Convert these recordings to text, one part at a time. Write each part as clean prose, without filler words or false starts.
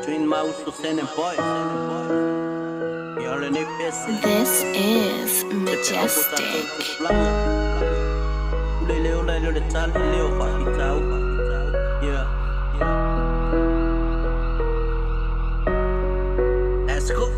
Between my uso and boy. This is Majestic. Yeah. Let's go.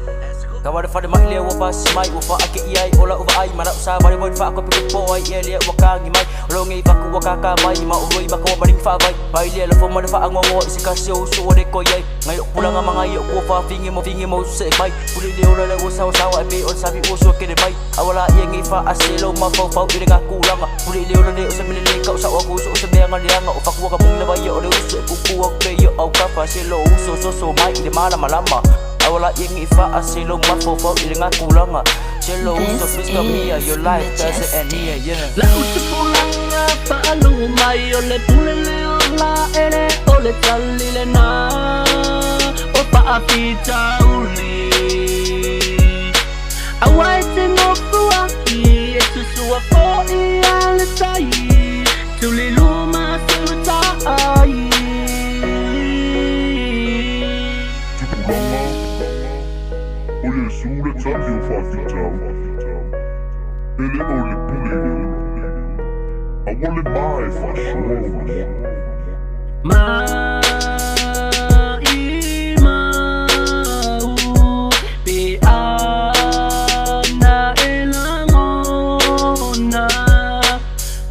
Ka wale fale mai le ua pasi mai ua whaake i ai ola uva ai mana usa wale wale whaako piko po ai e le ua kangi mai o ngi vaku ua kaka mai ma urui ma ko maring wha vai mai le la fo ma le wha angongo i se kasi o usu o le ko iai ngai o pulanga manga i o kua wha fingi mo fingi mo se mai puli le ola le ua sawa sawa e pe o sabi ua sua kere mai awala i ngi wha aselo ma fau fau i le ngā kulanga puli le ola le o se mele le ka o sa o aku usu o se mea nga leanga o whakua ka mungi na vai o le usu e kuku au pe i o au kapa se lo usu so so mai i le malama lama Awala ingi fa asilo mafofo i le ngā kulanga Chelo uso This please come here is your life doesn't end here, yeah. La usu pulanga whaalungu mai o le pule le o la ele o le tali le na o whaafita uli. Awa e te nofu ai e tusua fo i ale tai tuli luma suta ai. Tupulanga o le su le tali o whawhitau. Ele o le pule le ola. A wale mai whasoa o le Ma i mau pe ana e langona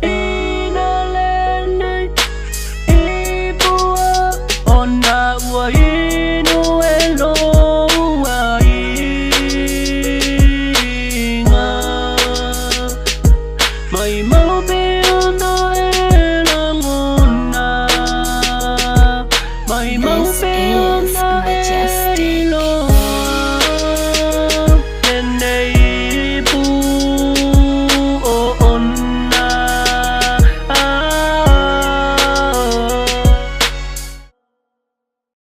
ina lenei i pua ona ua inu e loa inga mai mau pe ona e langona mai mau This pe